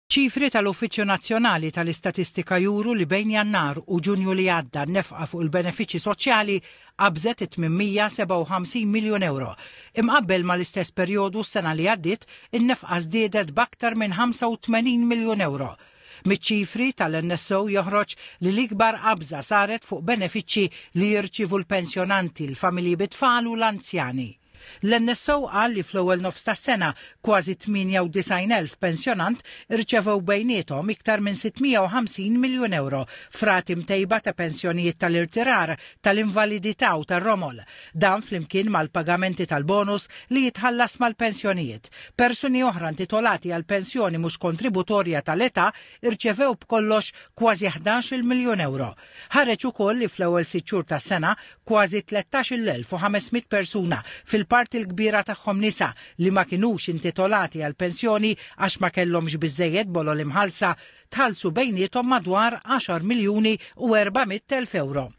Ċifri tal-Uffiċċju Nazzjonali tal-Istatistika juru li bejn Jannar u Ġunju li għadda n-nefqa fuq il-benefiċċji soċjali qabżet it-857 miljun ewro. Imqabbel mal-istess perjodu s-sena li għaddiet, in-nefqa żdiedet b'aktar minn 85 miljun ewro. Miċ-ċifri tal-NSO joħroġ li l-ikbar qabża saret fuq benefiċċji li jirċievu l-pensjonanti, l-familji bit-tfal u l-anzjani. L-NSO qal li fl-ewwel nofs tas-sena kważi 98,000 pensjonant irċevew bejniethom iktar minn 650 miljun ewro f'rati mtejba ta' pensjonijiet tal-irtirar, tal-invalidità u tar-romol. Dan flimkien mal-pagamenti tal-bonus li jitħallas mal-pensjonijiet. Persuni oħra intitolati għal pensjoni mhux kontributorja tal-età irċevew b'kollox kważi 11-il miljun ewro. Ħareġ ukoll li fl-ewwel sitt xhur tas-sena kważi 13,500 persuna, fil-parti l-kbira tagħhom nisa, li ma kinux intitolati għal pensjoni għax ma kellhomx biżżejjed bolol imħallsa, tħallsu bejniethom madwar għaxar miljuni u 400,000 ewro.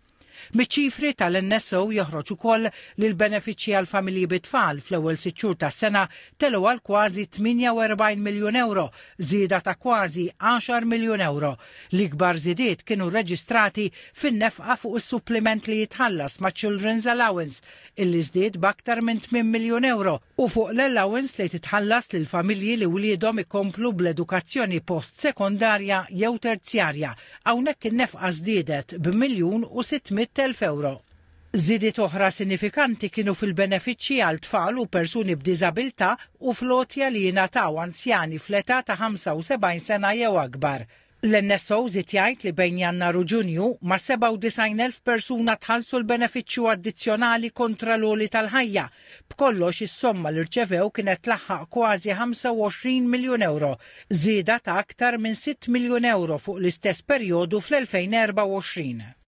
Miċ-ċifri tal-NSO joħroġ ukoll li l-benefiċċji għall-familji bit-tfal fl-ewwel sitt xhur tas-sena telgħu għal kważi 48 miljun ewro, żieda ta' kważi għaxar miljun ewro. L-ikbar żidiet kienu rreġistrati fin-nefqa fuq is-suppliment li jitħallas maċ-Children's Allowance, illi żdied b'aktar minn tmien miljun ewro, u fuq l-allowance li titħallas lil familji li wliedhom ikomplu bl-edukazzjoni post-sekondarja jew terzjarja. Hawnhekk in-nefqa żdiedet b'miljun u 600,000 ewro. Żidiet oħra sinifikanti kienu fil-benefiċċji għal tfal u persuni b'diżabilità u fl-għotja li jingħataw anzjani fl-età ta' 75 sena jew akbar. L-NSO żied jgħid li bejn Jannar u Ġunju, mas-97,000 persuna tħallsu l-benefiċċju addizzjonali kontra l-għoli tal-ħajja. B'kollox is-somma li rċevew kienet tlaħħaq kważi 25 miljun ewro, żieda ta' aktar minn sitt miljun ewro fuq l-istess perjodu fl-2024.